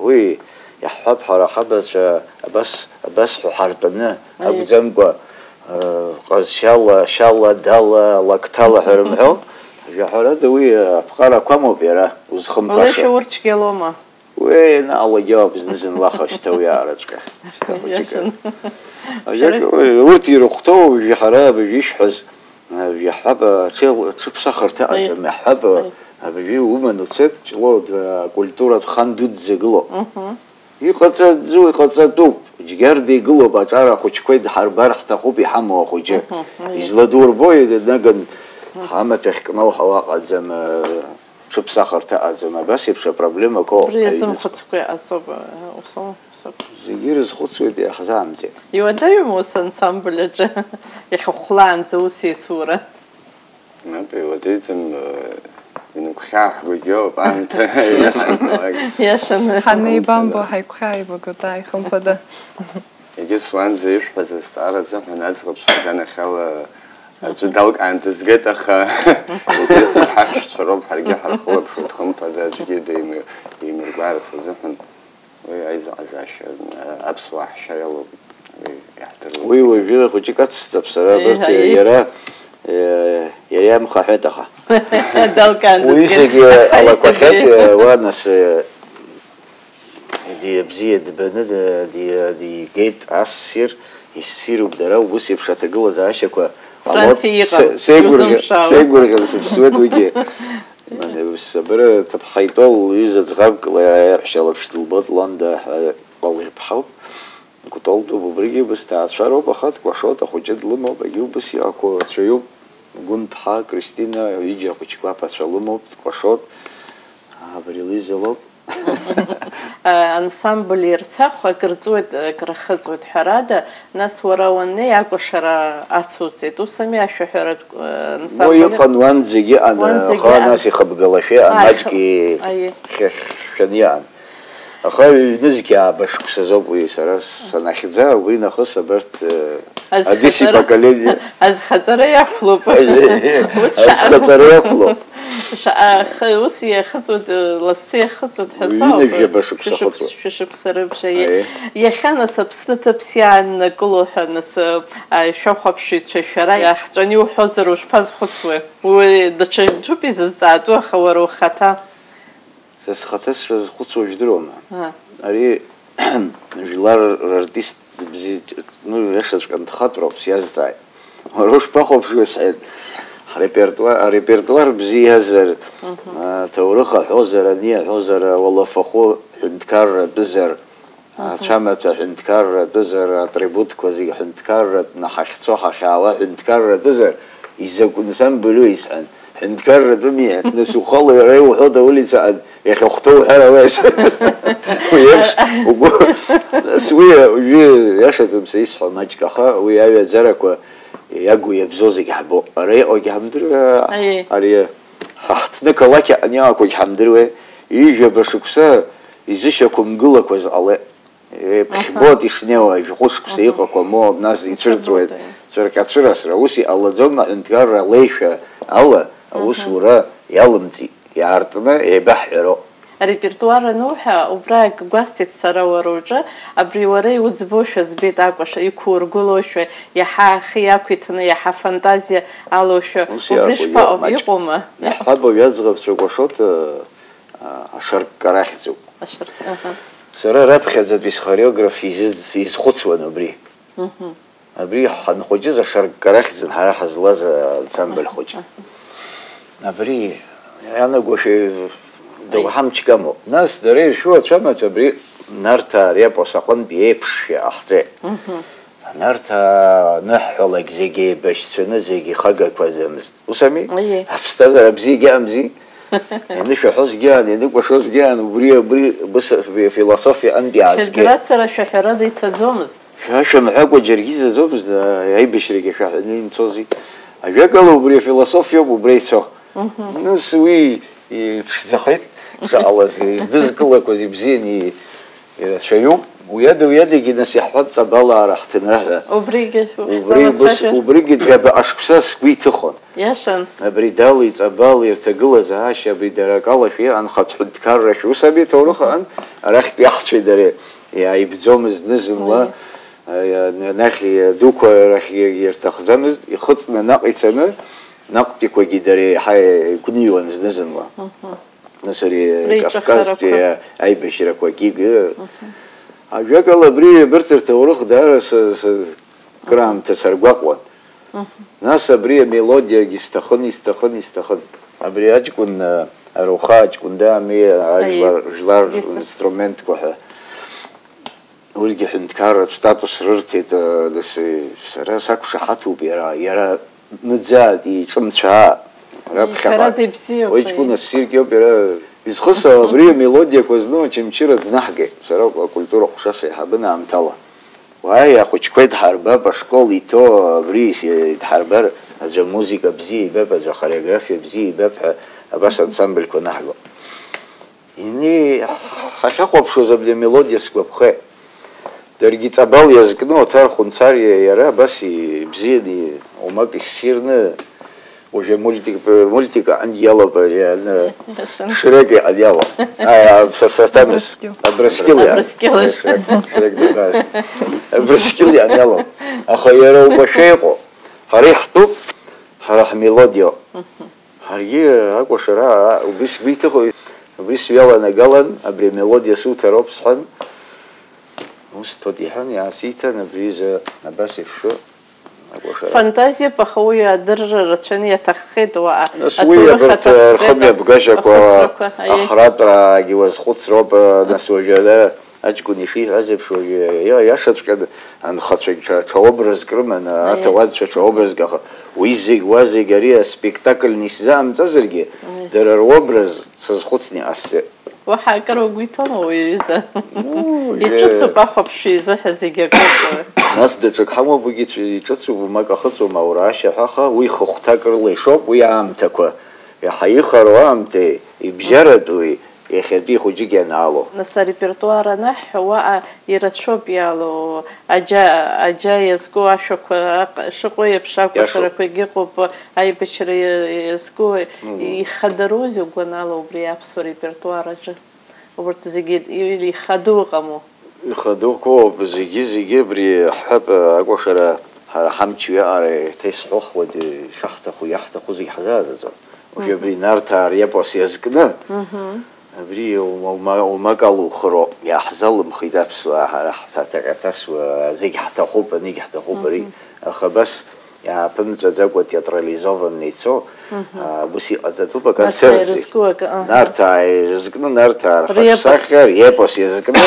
уи иаҳҳәап, ҳара ҳабацәа абас, абас ҳәа ҳартәаны Аиеи. Акәӡамкәа, Ҟазшьала, шьала, дала, лакҭала ҳәа рымҳәо, жәаҳәарада уи аԥҟарақәа амоуп иара узхымԥаша. Уи урҭ цәгьалома? Уи наҟ лагьоуп, зны-зынла аха шьҭа уи аараҵәҟьа. Шьҭа хәыҷык. Иашан. Ажәак, Шәара- урҭ ирыхәҭоу, уажәы ҳара абыржәы ишәҳәаз, иаҳҳәап, аҽеил-, аҽыԥсахырҭа Аи. Ыҟаӡам, иаҳҳәап, Аи. Абыржәы иуман уцеит, Ҷлоу д-, акультуратә хан дуӡӡа гылоуп. Мгм. Иҟаҵаӡу, иҟаҵатәуп. Џьгьарда игылоуп, аҿар ахәыҷқәа идҳарбар ҳҭахуп, иҳамоу ахәыҷы. Мгм, аиеи. Изладурбои, днаган, Мгм. Ҳамаҭәахь кнауҳауа ҟаӡам, э, Ҽыԥсахырҭа ыҟаӡам, абас еиԥш апроблемақәа ыҟоуп. Убри аҩныҵҟа. Иазымхәыцкәа иҟаҵоуп, усоума, усоуп. Зегьы ирызхәыцуеит, иаҳзаамҵеит. Иуадаҩым ус ансамбль аҿы иахьахәлаанӡа ус еицура? Мап, иуадаҩӡам, э, иныгәхьаа ҳгәагьоуп, аамҭа ианаалак. Иашаны. Ҳанеибамбо ҳаиқәхьааибагоит, ааи, хымԥада. Егьыс уанӡа ишәҳәаз азҵаара азыҳәан аӡӷабцәа аганахьала аӡәы далкаан дызгеит, аха егьырҭ зегь ҳахьшьцәа роуп, ҳаргьы ҳархылаԥшуеит, хымԥада, аӡәгьы деимы-, деимыргәаарц азыҳәан. Уи аизыҟазаашьа, а, аԥсуаа ҳшьа иалоуп, уи иаҳдыруеит. Уи уажәы хәыҷык ацҵап сара, абарҭ Еиҳа, еиҳа. Иара, э, иара иамхаҳәеит, аха. Далкаан Уи дызгеит. Зегьы Аха алақәахьеит, иҭабеи? Э, уа нас, э, диабзиа дбаны ди-, ди-, дигеит ассир, иссируп дара, убыс еиԥш аҭагылазаашьақәа ҟалоит. Франциа иҟам, Се-, сеигәырӷьа-, иузымԥшаауа. Сеигәырӷьан сыԥсуеит уигьы. Мане, Сабыр ҭыԥҳа итәоу лҩыза ӡӷабк лаҳәшьа лаԥш дылбоит, Ланда ҳәа ҟалеиԥҳауп. Кәтолтәуп, убригьы убыс ҭаацәароуп, аха дкәашоит, ахәыҷы длымоуп, егьи убыс иҟақәоу рацәаҩуп. Гәынԥҳа Кристина, ҩыџьа ахәыҷқәа аԥацәа лымоуп, дкәашоит. Абри лҩыза лоуп. Ансамбль Ерцахә акыр ҵуеит, акыр ахыҵуеит, ҳәарада, нас уара уаннеи акәашара ацуҵеит, ус ами, ашәаҳәаратә, э, ансамбль? Уи ыҟан, уанӡагь ыҟан, Уанӡагь аха ыҟан. Нас ихыбгалашәа ыҟан, Ааи, маҷк ихы-, аиеи. Ихьшәаны иҟан. Аха ҩнызқь ааба шықәсазоуп уи, сара санахьӡа, уи нахыс абарҭ, э, Адиси Азхаҵара, поколение. Азхаҵара иақәлоуп. Ус шаҟа Азхаҵара иақәлоуп. Шаҟа х-, ус иахыҵуеит, лассы иахыҵуеит ҳәа Ҩынҩажәаба шықәса Шәышықәс-, ахыҵуеит. Шәышықәса рыбжа, Аиеи. Иахьа нас Аԥсны ҭыԥс иааннакыло ҳәа нас, а, шәахәаԥшыҩцәа шәара иахҵәаны иуҳәозар ушԥазхәыцуеи? Уи даҽа ҿуп изызҵаатәу, аха уара ухаҭа. Са схаҭа сшазхәыцуа жәдыруама? Аа. Ари жәлар рартист бзиа, ну, иашаҵәҟьа нхатәроуп, сиазҵааит. Уара ушԥахәаԥшуеи, сҳәеит. Ҳрепертуар, арепертуар бзиазар, Мгм. Аҭоурых аҳәозар, ани аҳәозар, ауалафахәы ҳәынҭқарра атәызар, Ацәамаҭәа ҳәынҭқарратәызар, атрибутқәа зегьы ҳәынҭқарратәны ҳахьцо, ҳахьаауа ҳәынҭқарратәызар, изакә нсамбльу исҳәан, ҳәынҭқарратәыми, нас ухала иара иуҳәоит аулицаҟны, иахьахәҭоу уҳәар ауеит. Уи еиԥш угәы, нас уи уажәы иашаӡам са исҳәо маҷк, аха уи аҩаӡарақәа иагу иабзоу зегь ҳбо. Ара иҟоугь ҳамдыруеи, Аиеи. Ари ҳа ҳҭны қалақь аҟны иаақәагь ҳамдыруеи, ҩажәаба шықәса изышьақәымгылақәаз ҟалеит. Еиԥхьбоит ишнеиуа, жәохә шықәса Аҳа. Иҟақәа моу, нас ицәырҵуеит, Ицәырҵуеит, аиеи. Цәырҟьацәырасра. Ус иҟалаӡом, аҳәынҭқарра алеишәа ала аусура Аҳа. Иалымҵит, иаартны еибаҳҳәароуп. Арепертуар ануҳәа, убра акы гәасҭеит сара уара уҿы, абри уара иуӡбошәа збеит акәаша, иқәургылошәа, иаҳа ахы иақәиҭны, иаҳа фантазиа алоушәа, Ус убри иакәу, шԥаҟоу, иоуп, маҷк. Иҟоума? Иаҳҳәап, аҩаӡӷабцәа кәашоит, а, ашарккара ахьӡуп. Ашарк-, аҳа. Сара раԥхьаӡатәи схореограф изыз-, изхәыцуан убри. Мгм. Абри ҳанхәыҷыз ашарккара ахьӡын ҳара ҳазлаз ансамбль хәыҷ. Абри иаанагошәа Аи. Доуҳа мчык амоуп. Нас дара иршәу ацәамаҭәа абри Нарҭаа ари апоет аҟынтә еиԥшшәа иҟаҳҵеит. Мгм. Нарҭаа аныҳҳәалак зегьы еибашьцәаны, зегьы ихагақәаӡамызт. Ус ами? Аиеи. Аԥсҭазаара бзиагьы амзи. Ианышәаҳәозгьы аан, ианыкәашозгьы аан, убри, убри, быс-, философиа аҟынтә иаазгеит. Хьыӡрацара шәаҳәарада ицаӡомызт? Шәа-, шәымҳәакәа џьаргьы изаӡомызт, а, аибашьрагьы шәаҳәаны имцози. Ажәакала, убри афилософиоуп убра ицо. Мгм. Нас уи иԥшӡахеит, шаҟалаз, издызкылақәаз ибзианы и-, ирацәаҩуп. Уи ада, уи адагьы, нас, иаҳҳәап, ҵабалаара ҳҭынра ҳәа. Убригьы Убри быс-, шәзалацәажәар? Убригьы жәабаҟа шықәса сгәы иҭыхон. Иашан. Абри Дали Ҵабали рҭагылазаашьа, абри дара акалашәа иҟан, хатә ҳәынҭқаррашәа, ус ами аҭоурых аҟан, арахьтәи аҳцәеи дареи иааибӡомызт зны-зынла, Уи. Аиа-, анахь дуқәа рахь ирҭахӡамызт, ихыҵны наҟ ицаны, наҟтәиқәагьы дара еиҳа игәныҩуан зны-зынла. Мгм. Нас ари Реиҿахарақәа. Кавказтәи аибашьрақәагьы, Мгм. Ажәакала, абри абарҭ рҭоурых даара са, са, краамҭа саргәаҟуан. Мгм. Нас абри амелодиагьы сҭахын, исҭахын, исҭахын. Абри аҷкәын, а, Аруха аҷкәын даами, ажәлар, Аиеи. Жәлар Беса. Инструментқәа ҳәа. Урҭгьы ҳәынҭқарратә статус рырҭеит, а, нас, сара сақәшаҳаҭуп иара, иара мыӡаат, иҿымцәаат. Раԥхьаҟа. Ҳәарада, ибзиоуп, уи ҷкәына ссирк иоуп, иара изхысҳәаау абри амелодиақәа зны Очамчыра днаҳгеит, сара акультура ҟәша сеиҳабын аамҭала. Уааи, ахәыҷқәа идҳарбап, ашкол иҭоу абри идҳарбар, аӡәы амузыка бзиа ибап, аӡәы ахореографиа бзиа ибап ҳәа абас ансамбльқәа наҳго. Ини, ҳахьахәаԥшуаз абри амелодиа сгәаԥхеит. Даргьы ҵабал иазкны Оҭар Хәынцариа иара абас ибзианы, омак иссирны, уажәы мультик, мультик аҟынтә иалоуп ари, ана, Шрек иҟан иалоуп. А, а, са саҭамыз. Абрыскьыл. Абрыскьыл иа-, Абрыскьыл. Шрек, Шрек дабас. Абрыскьыл иан иалоуп. Аха иара убашәа иҟоуп. Ҳара иаҳтәуп, ҳара ҳмелодиоуп. Ҳаргьы акәашара, а, убри сгәы иҭыхоит, убри сҩаланагалан, абри амелодиа суҭароуп сҳәан, ус Тоти иҳәан, иаасиҭан, абри изы абас иԥшу акәашара. Фантазиоуп, аха уи адырра рацәаны иаҭаххеит уаҟа. Нас уи аҭоурых абарҭ аҭаххеит, рхымҩаԥгашьақәа, ахәыцрақәа, аиеи. Ахратраагьы уазхәыцроуп, а, нас уажәы ара Аҷкәын ишиҳәаз еиԥш, уажәы иа-, иашаҵәҟьаны анхацәагь ҽа, ҽа образк рыманы, аиеи, аҭауадцәа ҽа образк, аха уи зегь, уа зегь ари аспектакльны исзаамҵазаргьы, аиеи, дара руобраз сазхәыцны иҟасҵеит. Уаҳа акыр угәы иҭоума уи аҩыза? Ну, иҿыцуп, ахәаԥшҩы изыҳәа зегь акоуп. Нас даҽак ҳамоуп, уигьы цәи-, иҿыцуп, умак ахыҵуам, аура ашьаҳәа, аха уи хыхәҭак рыла ишоуп, уи аамҭақәа, иаҳа ихароу аамҭеи ибжьаратәуи, иахьатәи хәыҷык ианаало. Нас арепертуар анаҳҳәа, уаҟа ирацәоуп иалоу, аџьа, аџьа иазку ашәақәа аҟ-, шыҟоу еиԥш, иашоуп, акәашарақәагьы ыҟоуп, аибашьра иа-, иазку, мгм, ихадароузеи угәанала убри аԥсуа репертуар аҿы? Убарҭ зегьы и-, ихадоу ыҟаму? Ихадоуқәоуп, зегьы, зегьы абри ҳҳәап, акәашара ҳара ҳамч уиаҟара еиҭа исҳәахуеит, ишаҳҭаху, иаҳҭаху зегь ҳзааӡаӡом. Уажәы, мгм, абри Нарҭаа репос иазкны, мгм, абри ума-, ума-, умак алухыроуп, иаҳзалымхит аԥсуаа, ҳара ҳҭаҭаҟьаҭасуа зегь ҳҭахуп, анегь ҳҭахуп, ари, мгм, аха абас иааԥымҵәаӡакәа театрализованно ицо, мгм, а, ус иҟаҵатәуп, аконцертс. Нарҭаа ирызку акы, аҳа. Нарҭаа ирызкны, Нарҭаа рхаҿсахьа, репос, репос иазкны,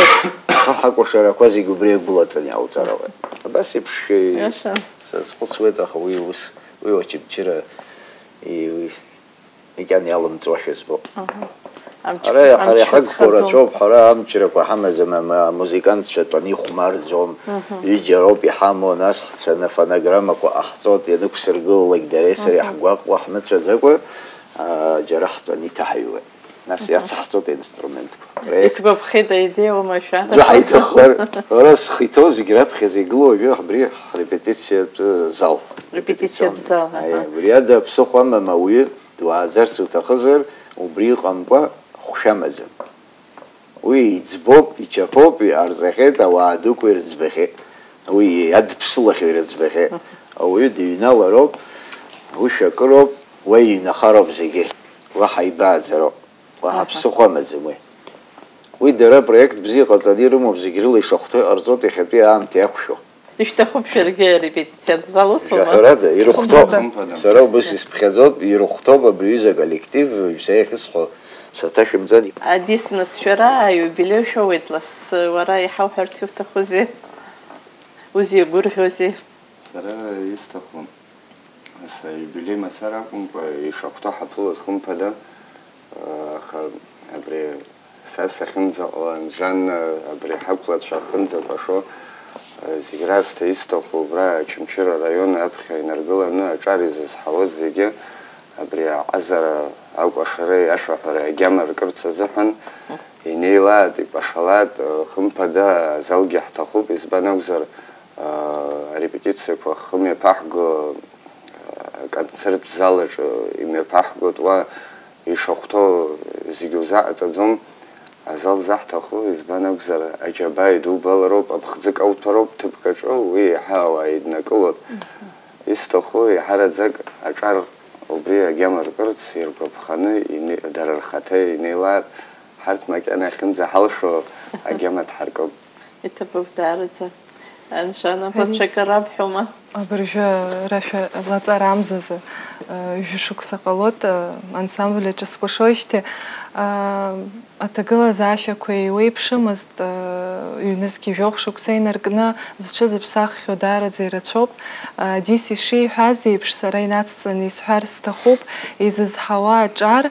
ҳа ҳакәашарақәа зегь убри агәылаҵан иаауҵар ауеит. Абас еиԥш, иаша, сазхәыцуеит, аха уи ус, уи Очамчыра, и-, уи Икьан иалымҵуашәа збоит. Аҳа. Амч-, ҳара, ҳара амч иҳагхо шәызхаӡом. Рацәоуп, ҳара амчрақәа ҳамаӡам, ам-, амузыкантцәа тәаны ихәмарӡом. Мгм. Ҩыџьа роуп иҳамоу, нас ҳцаны афонограммақәа ҟаҳҵоит, ианықәсыргылалак дареи сареи, мгм, ҳгәаҟуа ҳмыцәаӡакәа, а, џьара ҳтәаны иҭаҳаҩуеит. Нас, мгм, иацаҳҵоит аинструментқәа. Проект. Исгәаԥхеит аидеиа уамашәа. Аӡәы ҳаиҭаххар, ара схы иҭоу зегь раԥхьаӡа игылоу уажәы абри ҳрепетициатә зал. Репетициатә зал, аха. Аиеи, убри ада ԥсыхәа амам ауаҩы. Дуааӡарц уҭахызар, убри ыҟамкәа хәшәамаӡам. Уи иӡбоуп, ичаԥоуп, иҟарҵахьеит, ауаа дуқәа ирыӡбахьеит. Уи иадԥсылахьоу ирыӡбахьеит. Ауаҩы дыҩналароуп, ушәакыроуп, уа иҩнахароуп зегьы. Уаҳа ибааӡароуп. Уаҳа, аҳа, ԥсыхәа амаӡам уи. Уи дара апроект бзиа ҟаҵаны ирымоуп, зегь рыла ишахәҭоу иҟарҵоит, иахьатәи аамҭа иақәшәо. Ишәҭахуп шәаргьы арепетициатә зал, усума? Жәаҳәарада, ирыхәҭоуп. Хымԥада. Сара убас исԥхьаӡоуп, ирыхәҭоуп абри аҩыза аколлектив, ҩ-, са иахьысҳәо саҭашәымҵан. Адис, нас шәара аиубилеи шәоуеит, лассы, уара иҳауҳәарц иуҭахузеи? Узеигәырӷьозеи? Сара исҭаху, нас аиубилеи мацара акәымкәа, ишахәҭоу ҳаԥылоит, хымԥада, аха абри Са сахьынӡаҟалан, Жанна, абри ҳақәлацәа ахьынӡакәашо, зегь раасҭа исҭаху убра Очамчыра араион аԥхьа инаргыланы аҿар изызҳауаз зегьы абри аҟазара, акәашареи ашәаҳәареи агьама ркырц азыҳәан инеилааит, икәашалааит, хымԥада азалгьы ҳҭахуп, избан акәзар, арепетициақәа хымҩаԥаҳго, аконцерттә зал аҿы имҩаԥаҳгоит, уа ишахәҭоу зегьы узаҟаҵаӡом. Азал заҳҭаху, избан акәзар, аџьабаа идубалароуп, аԥхӡы кауҭәароуп ҭыԥк аҿы, уи еиҳа ауаа еиднакылоит. Исҭаху еиҳараӡак аҿар убри агьама ркырц иргәаԥханы, ине-, дара рхаҭа инеилааит, ҳарҭ макьана иахьынӡаҳалшо агьама дҳаркып. Иҭабуп даараӡа. Анжана, ари ԥацәак рабҳәома? Абыржәы рашәа лаҵара амзазы, э, жәшықәса ҟалоит, э, ансамбль аҿы скәашоижьҭеи, э, аҭагылазаашьақәа еиуеиԥшымызт, э, ҩнызқьи жәохә шықәса инаркны зҽызыԥсаххьоу даараӡа ирацәоуп. Э, Дис ишиҳәаз еиԥш, сара инацҵаны исҳәар сҭахуп, изызҳауа аҿар, э,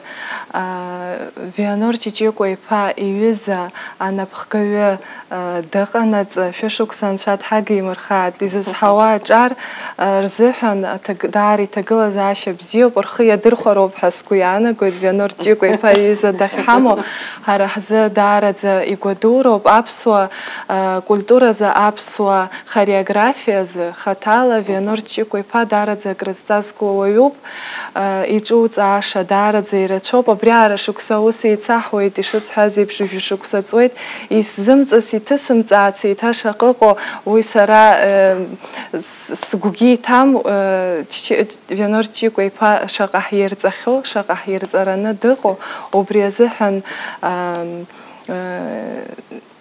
Вианор Ҷиҷикәа-иԥа иҩыза анапхгаҩы дыҟанаҵы, шәышықәса анцәа дҳагимырхааит, изызҳауа аҿар, рзыҳәан аҭаг-, даара иҭагылазаашьа бзиоуп, рхы иадырхәароуп ҳәа сгәы иаанагоит, Вианор Ҷикәа-иԥа иҩыза дахьҳамоу, ҳара ҳзы даараӡа игәадуроуп, аԥсуа, культуразы, аԥсуа хореографиазы хаҭала Вианор Ҷикәа-иԥа даараӡа акрызҵазкуа уаҩуп. Иҿуҵааша даараӡа ирацәоуп. Абри аара шықәса аус еицаҳуеит, ишысҳәаз еиԥш, жәшықәса ҵуеит. Исзымҵыс, иҭысымҵаац, еиҭа шаҟа ыҟоу, уи сара, э, с-, сгәгьы иҭам, э, Ччи-, Вианор Ҷикәа-иԥа шаҟа ҳирҵахьоу, шаҟа ҳирҵараны дыҟоу, убри азыҳәан, ам, э,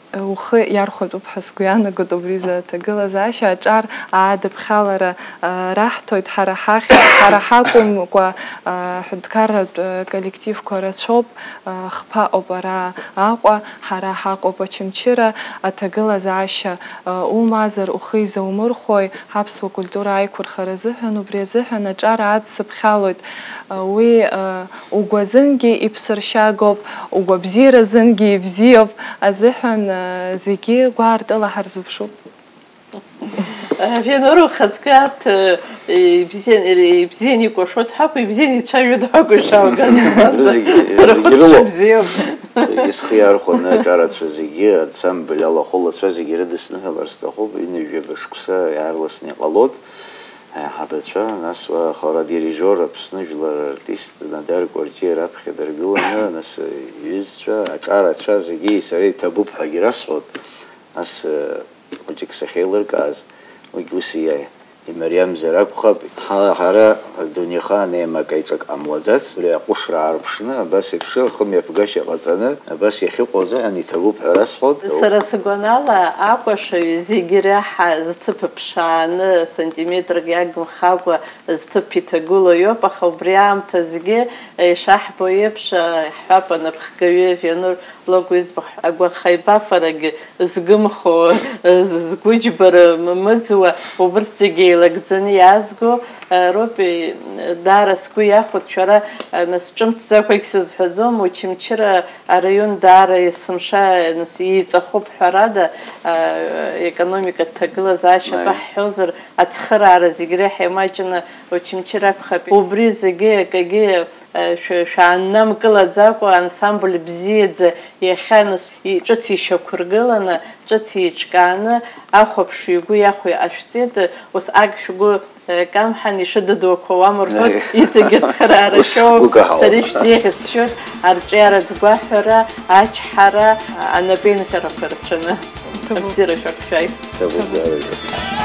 Ухы иархәатәуп ҳәа сгәы иаанагоит убри изы аҭагылазаашьа. Аҿар аадыԥхьалара, а, раҳҭоит ҳара ҳахь, ҳара ҳакәымкәа, а, ҳҳәынҭқарратә, а, коллективқәа рацәоуп, а, хԥа оуп ара Аҟәа, ҳара ҳаҟоуп Очамчыра. Аҭагылазаашьа, а, умазар ухы изаумырхәои, ҳаԥсуа культура аиқәырхара азыҳәан, убри азыҳәан аҿар аадсыԥхьалоит. А, уи, а, Угәазынгьы иԥсыршьагоуп, угәабзиаразынгьы ибзиоуп азыҳәан, э, зегьы гәаартыла ҳарзыԥшуп. Венера, ухаҵкы арҭ, э, ибзиан, ибзиан икәашоит ҳәа акәу, ибзиан ицәажәоит ҳәа акәу ишааугаз, избанзар, зегьы, зегьы рхәыцшьа рылоуп. Бзиоуп. Саргьы схы иархәаны аҿарацәа зегьы, ансамбль алахәылацәа зегьы ирыдысныҳәалар сҭахуп, ҩынҩажәа мышықәса иаарласны иҟалоит. Аиҳабацәа, нас уа хара дирижиор, Аԥсны жәлар артист Надар Кәарҷиа раԥхьа дыргыланы, нас иҩызцәа, аҿарацәа зегьы сара иҭабуп ҳәагьы расҳәоит, нас, э, хәыҷык сахьеилыркааз, уигь ус иа-, имариамзар акәхап. Ҳа-, ҳара адунеихаан еимакы-еиҿакы ҟамлаӡац, убри аҟәышра аарԥшны, абас еиԥш, хымҩаԥгашьа ҟаҵаны, абас иахьыҟоу азыҳәан иҭабуп ҳәа расҳәоит. Сара сгәанала, акәашаҩ зегьы реиҳа зҭыԥ ԥшааны, сантиметрак иагымхакәа зҭыԥ иҭагылоу иоуп, аха убри аамҭазгьы, ишаҳбо еиԥш, ҳҳәап, анапхгаҩы Вианор Логәиӡба агәахеибафарагьы згымхо, згәыџьбара мыӡуа, убырҭ зегьы еилагӡаны иаазго роуп, даара сгәы иахәоит, шәара, нас, ҿымҭӡакәагь сызҳәаӡом, Очамчыра араион даара есымша, нас, иҵахоуп ҳәарада, а, економикатә ҭагылазаашьа Аи. Атәы ҳҳәозар, ацхыраара зегь реиҳа имаҷны Очамчыра акәхап. Убри зегьы акагьы, а, шәа-, шәааннамкылаӡакәа, ансамбль бзиаӡа иахьа, нас, и-, ҿыц ишьақәыргыланы, ҿыц еиҿкааны, ахәаԥш игәы иахәо иҟашәҵеит, ус ак шәгәы Камҳан ишыдыдуақәа уамырҳәоит, иҵегьы ацхыраара Ус шәоуп. Сгәы каҳауп. Сара ишәзеиӷьасшьоит арҿиаратә гәаҳәара, ачҳара, анапеинҟьарақәа рацәаны. Ҭабуп. Абзиара шәақәшәааит. Ҭабуп, даараӡа.